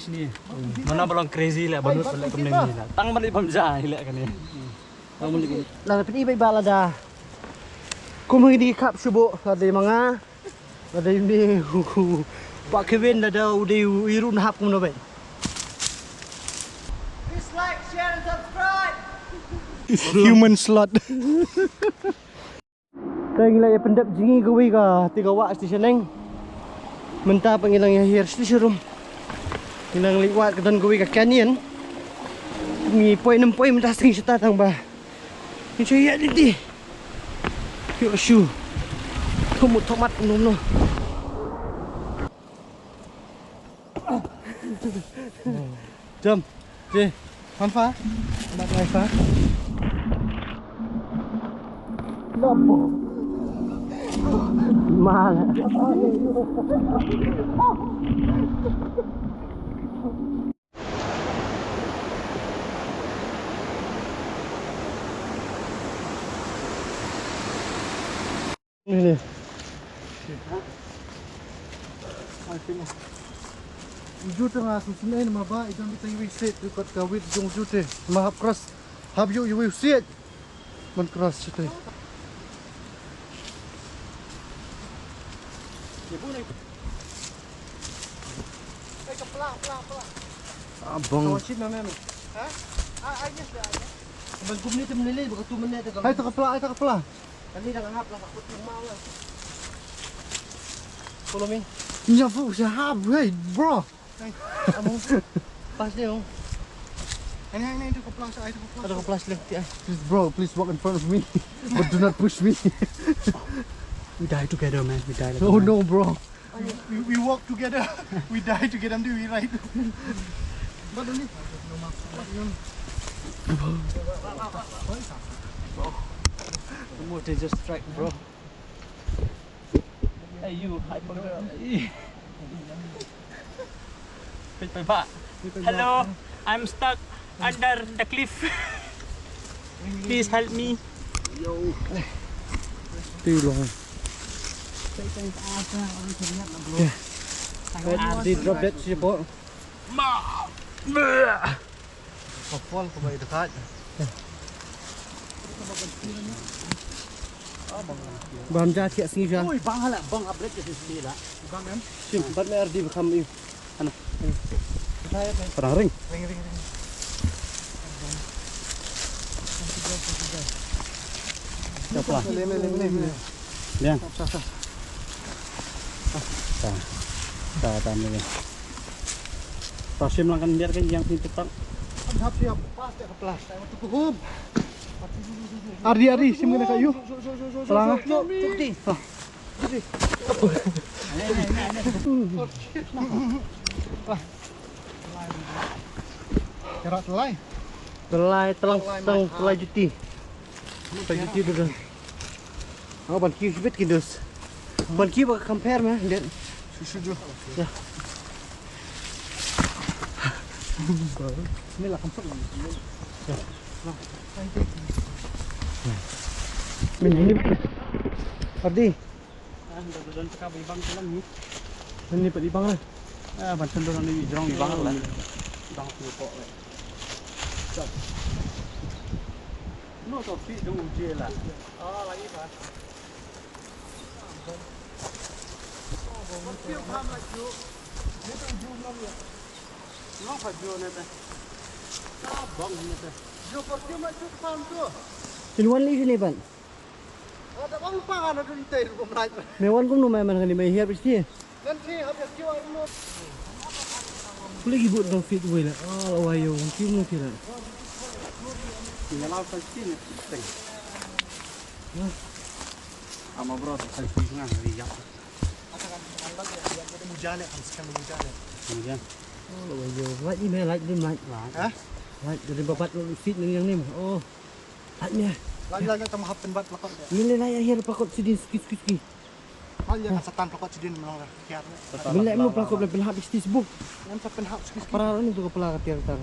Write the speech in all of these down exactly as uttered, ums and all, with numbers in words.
Shini. Mana ba long crazy leh, ba lut ba leh kumne ngi leh. Tang ban leh bam ja leh kane. Tang ban leh. Lada pyni ba ba lada. Kum ngi di kap shuh bok lada ma nga. Lada ine u Pak Kevin lada u dei u iru na hap kum na bai. Please like, share and subscribe. Human slot. Te ngi la ïa pyndep jngi kawei ka te ka wah station neng. Mynta pat ngi la ïa hiar station room. Ngi la ïa wad ka don kawei ka canyon. Ngi poi nem poi mynta sngi shata tang ba. Ngi shu ïa diti. Ïoh shu. Thomut thomat nom no. Jom. Jeh. Hanfa. Mat hanfa. Lobo. Mal. Ni ni. Jute nga sum sum ne ma ba i don bita iwi sit tu kot ka wit jong jute ma hap cross hap yu iwi sit man cross jute. Abang. Ban gum ni tem lele ba ka tu menit ka. Hai ta ka pla, hai ta ka pla. Kani dah ngap lah, aku tu mau lah. Follow me. Nya fu sha hap, hey bro. Hey, amo. Pas dia. Ini ini itu kepala saya itu kepala. Ada kepala selek dia. Please bro, please walk in front of me. But do not push me. We die together, man. We die like Oh no, bro. We, we walk together. We die together. Nanti we ride. Bro, the more they just strike, bro. Hey, you hyper girl. Hello, I'm stuck under the cliff. Please help me. Yo. Too long. Yeah. They drop that shit, bro. Ma. Ka fall ka bai dekat. Bam ja thiah sngi ja. Ui, bang hala, bang upgrade ke sini lah. Bang kan? Sim, bat me R D bekam ni. Ana. Parang ring. Ring, ring, ring. Siapa? Lem, lem, lem, lem. Biang. Sa, sa, sa. Sa, sa, sa, sa. Sa, sim lang kan biar kan yang pintu tak. Hap, hap, siap. Pas, tak keplas. Saya waktu ke hub. Ardi, Ardi, sim kena kayu. Pelang, ah. Cuk, cuk, cuk, cuk. Kerak telai. Telai, telang, telai, telai juti. Telai juti tu dah. Oh, ban kiew shibit ki dus. Ban kiew ba compare ma, det. Shu shu ju. Ya. Ni la comfort la. Ya. Min ni. Ardi. Ah, dah dah dah cakap ibang tu lah ni. Ni pat ibang lah. Ah, ban tunduk ni jrong ibang lah. Ibang tu kok lah. No to pi dong je lah. Ah, lagi bah. Kin wan lei shane ban. Me wan kumno me man kane me hiar piste. Kule ki bud dong fit wei la. Ah, la wai yo, kim no kira. Ama bro, sa sa nga ri yak. Mujan ya, kan sekarang mujan ya. Mujan. Oh, la wai yo. Light ni me, light ni, light. Hah? Light dari babat lo fit ni yang ni. Oh. Light ni. Light, light, light, tama hap pen bat pelakot ya. Ni le light akhir pelakot sini, ski, ski, ski. Hal ïa ka satan pelakot sidien, menang dah kiar. Mele mo pelakot lem, pelahap istis buk. Ngam sa pelahap sikit-sikit. Para ni tu ka pela ka tiar tar.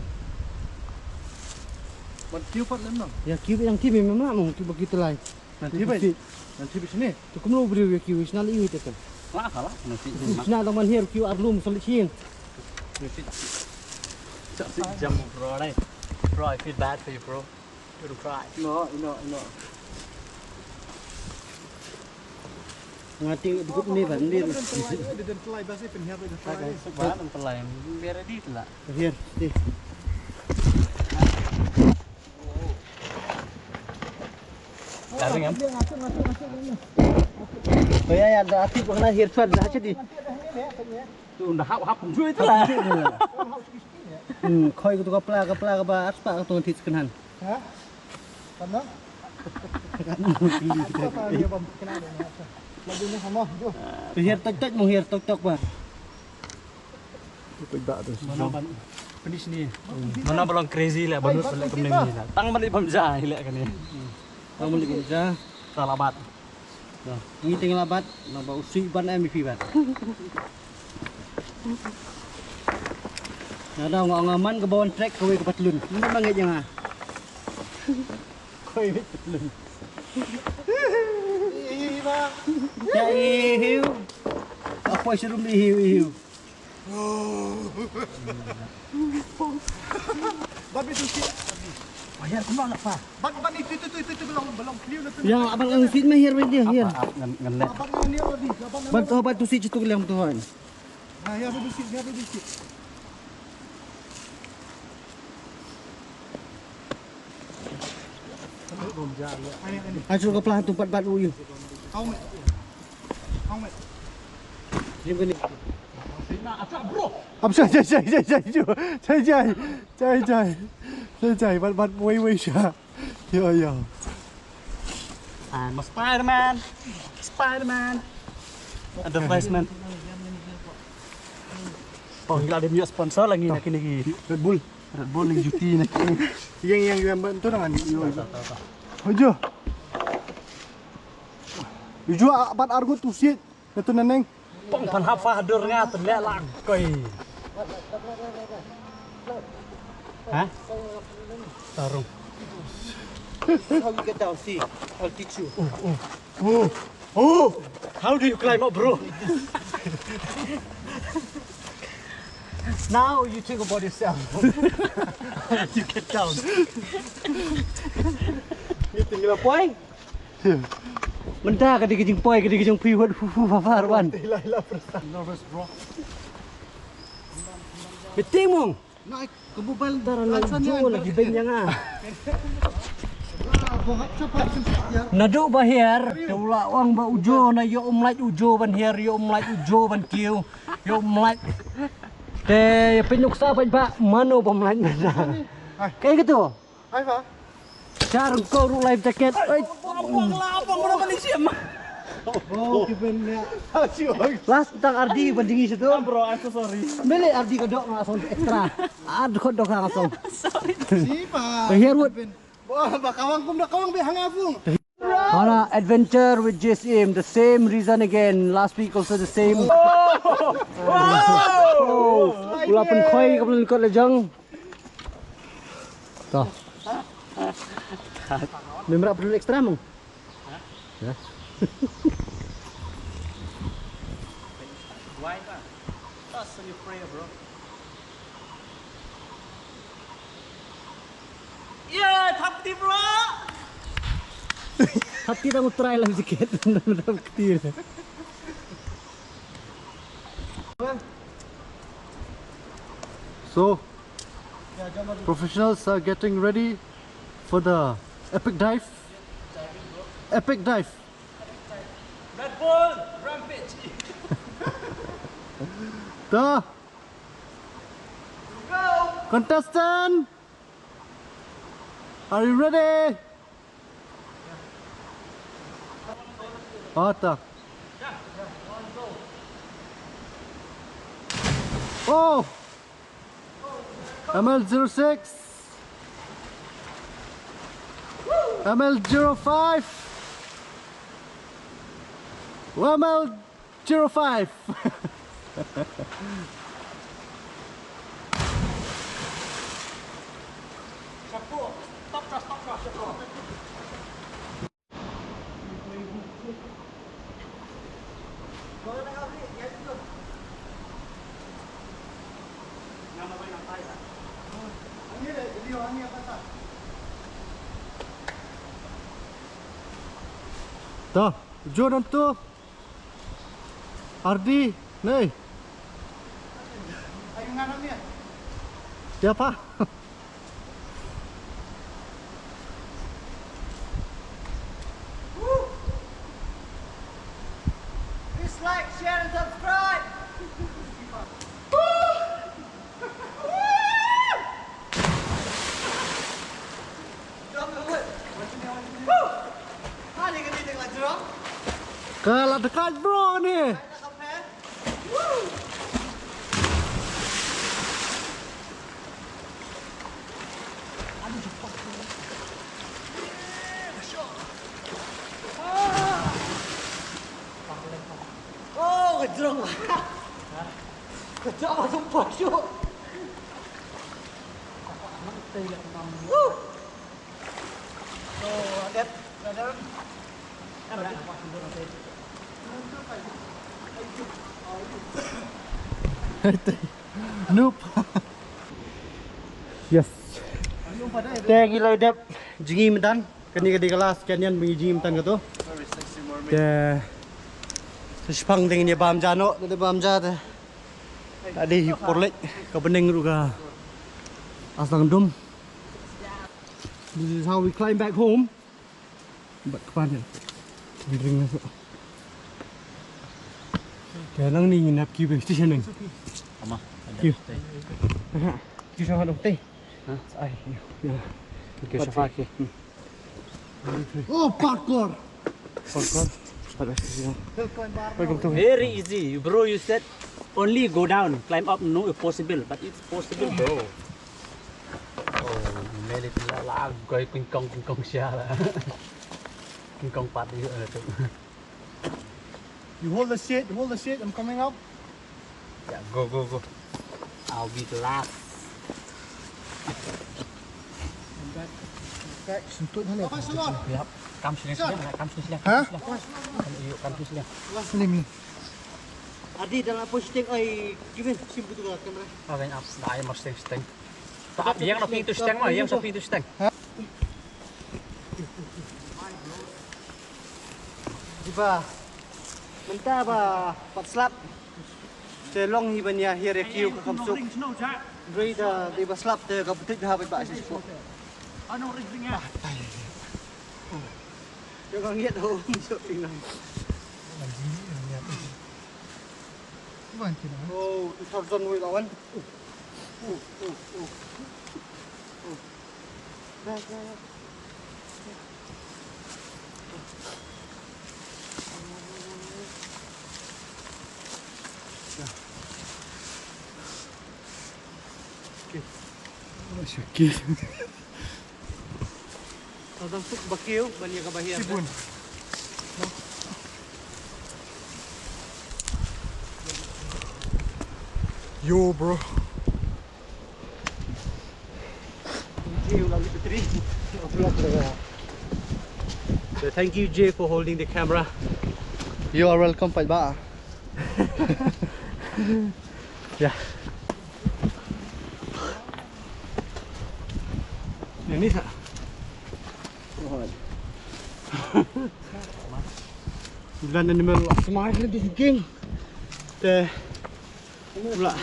Ban kiew pat lem nang. Ya kiew yang kiew memang mo kiew bagi telai. Nanti bai. Nanti bai sini. Tu kumno briew ya kiew sna li yu tekan. Lah salah nanti. Sna dang man hiar kiew arlum salik sien. Sit, sit, jump, bro, right? Bro, I feel bad for you, bro. Don't cry. No, no, no. Nga ti duk ni ban ni. Didn't fly, basi pynhiar didn't fly. Ba nang pelai. Biar di tu lah. Here, stay. Dari ngam. Oh ya, ya, dah aktif kena here tuan dah jadi. Tu dah hap hap jui tu lah. Hmm, khoi ko tu kapla kapla ka ba aspa ko tu ngan thit second hand. Ha? Kana? Apa dia bam kena dia ni. Lagi ni sama tu. Here tok tok mung here tok tok ba. Tok tok tu. Mana ban penis ni? Mana ba long crazy lah, ban penis ni lah. Tang balik bam ja ilek kane. Tang balik bam ja. Talabat. Ngi teng labat, naba usi ban M V P ban. Nada nga nga man ka bawan track kawei ka patlun. Nda mangit yang ah. Kawei patlun. Ya ihiu. Apa serum ihiu ihiu. Babi tu si. Wah, ya, kumang apa? Bad, bad ni tu, tu, tu, tu, tu, belum, belum clear lah tu. Ya, abang ang sit mah here, right there, here. Apa, apa, ngan, ngan lek. Abang ni, ni, ni, abang ni. Bad tu, bad tu sit tu, yang tu, kan. Nah, ya, bad tu sit, ya, bad tu sit. Ayo, ayo. Ayo, ke pelan tu, bad, bad, uyu. Kau, kau, kau. Ni begini. Apa, jai, jai, jai, jai, jai, jai, jai, jai, jai, jai, jai, jai, bat, bat, wei, wei, sha. Yo, yo. I'm a Spider-Man. Spider-Man. Advertisement. Oh, ngi la dei sponsor lagi na kine ki. Red Bull. Red Bull lagi juti na kine. Yang, yang, yang bantu dengan. Yo, yo. Ojo. Ojo, ah, bat argut usit. Ito na neng. Pong pan hapa dur nga tu lek lang koi. Ha? Tarung. How you get down? See, I'll teach you. Oh, oh, oh, oh. How do you climb up, bro? Now you think about yourself. How you get down? You think you're a boy? Mynta ka dei ka jingpoi, ka dei ka jingpoi, wat fu fu fa fa wan. Nervous, bro. Meeting mong. Na ka mobile dara na jo na ki ben yang ah. Naduh ba hiar, te u la ong ba u jo na ïoh um lait u jo ban hiar, ïoh um lait u jo ban kiew, ïoh um lait. Te ïa pynuksa ba mano bym lait mynta. Kaei kata? Hai, pa. Char ko ruh life jacket. Oi. Oh, ki ben ya. Last tang ardi ban dingi situ. Bro, I'm so sorry. Mele ardi ka dok nga song extra. Ad ko dok nga song. Sorry. Si pa. Here what? Ba, ba kawang kum da kawang be hanga fung. Hana adventure with J C M, the same reason again. Last week also the same. Wow! Ula pun khoi ka pun kot lejang. To. Memra pun extra mong. Ya. Why not? Trust in your prayer, bro. Yeah, thapti, bro. Thapti, tang u try lang sikit. Thapti. So, professionals are getting ready for the epic dive. Epic dive. Red Bull, Rampage. The contestant, are you ready? Ata. Oh! M L zero six. M L zero five. M L zero five. To, Jonathan to. Ardi, nei. Siapa? Please like, share, and subscribe. Ka la dekat bro ni. Oh, ka jrong. Ka jrong sum pa shu. Woo. Oh, adet, adet. Noob. Yes. Te ngi la dep jngi mynta. Kane ka dei ka last canyon ba ngi jngi mynta kato. Te sa shipang te ngin ïa bam ja noh, te bam ja te. Ka dei hi por leit ka bneng ruh ka asdang dum. This is how we climb back home. Bad kpan ïa. Ring ring. Te nang ni ngin ap ki beng station nang. Ama. Ki. Aha. Ki sa hadong te. Ha? Ai. Ya. Ki sa fa ki. Oh, parkour. Parkour. Welcome to. Very easy, bro. You said only go down, climb up, no, impossible, but it's possible, bro. Oh, meli pila la goi kingkong kingkong siala. Kingkong pat ïa tu. You hold the shit, hold the shit. I'm coming up. Yeah, go, go, go. I'll be the last. Sentut hale. Yap. Kam sini sini, kam sini sini. Ha? Kam sini sini. Sini ni. Adi dalam posting ai given sim butuh kamera. Awen ap dai mosting sting. Ap yang no pintu sting ma, yang so pintu sting. Diba? Mynta ba pat slap. Te long hi ban ïa hiar ïa kiew ka kham suk. Hynrei da dei ba slap te ka btut ha ba ba shisha. Ïa ka ngiat ho. Oh, tu Tarzan wei lawan. Okay. Tang suk ba kiew ban ïa ka ba hiar. Yo, bro. So thank you, Jay, for holding the camera. You are welcome, paidbah. Yeah. Ini sa. Land animal, smart lagi, king. Te. Pula.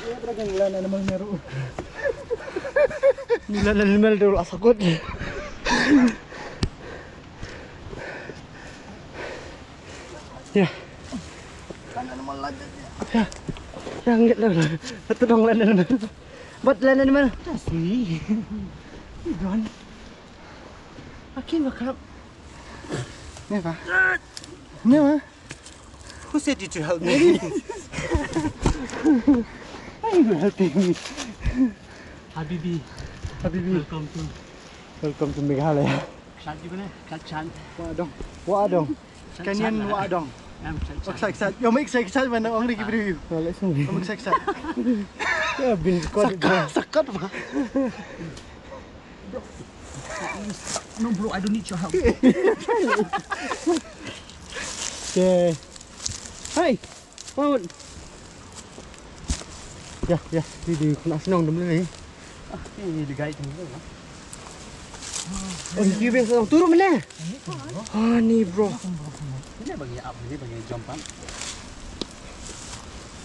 Land animal meru. Land animal tu lah sakut. Ya. Ya. Ya, nggit lah. Satu dong land animal. Buat land animal. Kasih. Don. Makin bakap. Ni apa? Ni apa? Who said you to help me? Why you helping me? Habibi. Habibi. Welcome to. Welcome to Meghalaya. Chat di mana? Chat chat. Wadong. Wadong. Canyon Wadong. I'm excited. Excited. You're make excited when I'm only giving you. Well, let's move. I'm excited. Yeah, been recorded. Sakat, sakat, Pak. No, bro, I don't need your help. Okay. Hi. Forward. Ya, ya, di di kena senang dum ni. Ini di guide tu, no? Oh, ini best tu. Turun mana? Ah, ni, bro. Ini bagi up, ini bagi jump, kan?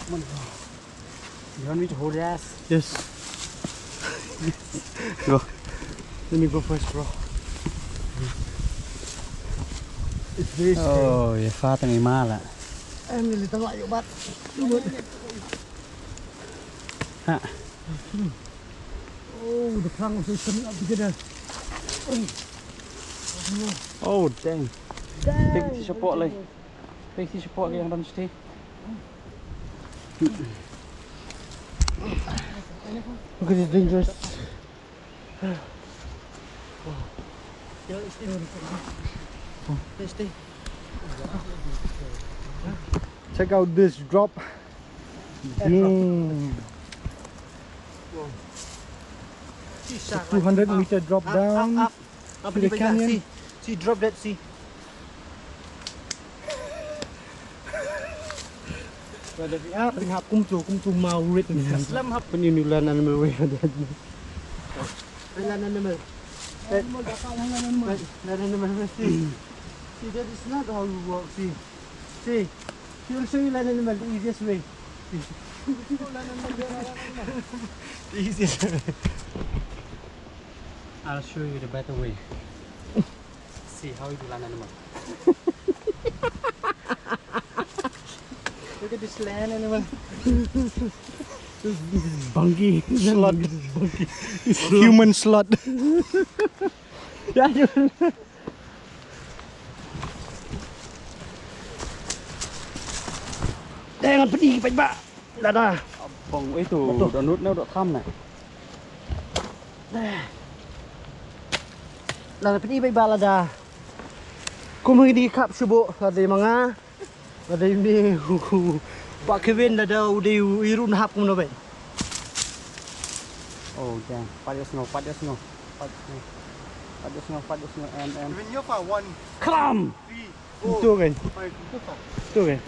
Come on, bro. You want me to hold your ass? Yes. Go. Let me go first, bro. It's very scary. Oh, ïa, fa tang i mala. I'm a little light, but Ha. Oh, the plang is coming up together. Oh, dang. Dang. Pek ti shapoh lei. Pek ti shapoh ka ïa ka dang shatei. Look at this, dangerous. Check out this drop. Damn. Two hundred meter drop down. Up, up, up. Up to the canyon. See, see, drop that, see. Ïa, pynhap kumto, kumto ma u rit ni. Slem hap. Pynïoh u land animal wei. Land animal. Land animal, land animal, see. See, that is not how you walk, see. See. She will show you land animal, the easiest way. See. The easiest way. I'll show you the better way. See how you land animal. Look at this land animal. Monkey. Sloth. Monkey. Human sloth. Dang, ngan pyni paidbah. Lada. Bong itu, doh nud ne, doh tham ne. Lada pyni paidbah lada. Kum ngi dei khap shuh bok, lada ma nga. Lada ïa une u Bah Kevin lada u dei u ïaroh nahap kumno bad. Oh, dang. Pat ïa sngew, pat ïa sngew. Pat ïa sngew. Pat ïa sngew, pat ïa sngew, em, em. Kevin, ïa pa one. Kram! Three, four, five. Itu kan? Itu kan?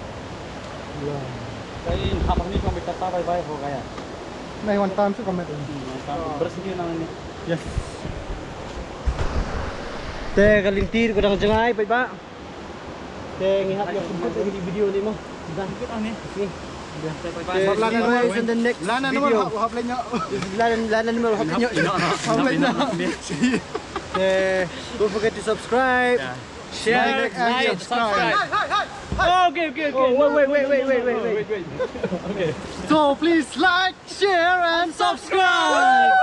Kain hap ni kong bita ta bye bye ho gaya. Nahi, one time shu comment. Hmm, one time. Bersih na ni. Yes. Te ka lynti ka dang jngai, paidbah. Te ngi hap ïa pynkhot ïa ki video ni mo. Dah. Ikut ah ni. Ni. Dah. Bye bye. Te see you guys in the next video. Lana ni mo hap, hap lenya. Lana, lana ni mo hap lenya. Hap lenya. Te don't forget to subscribe. Yeah. Share, like, and subscribe. Hey, hey, hey, hey. Oh, okay, okay, okay. No, wait, wait, wait, wait, wait, wait. Okay. So please like, share, and subscribe.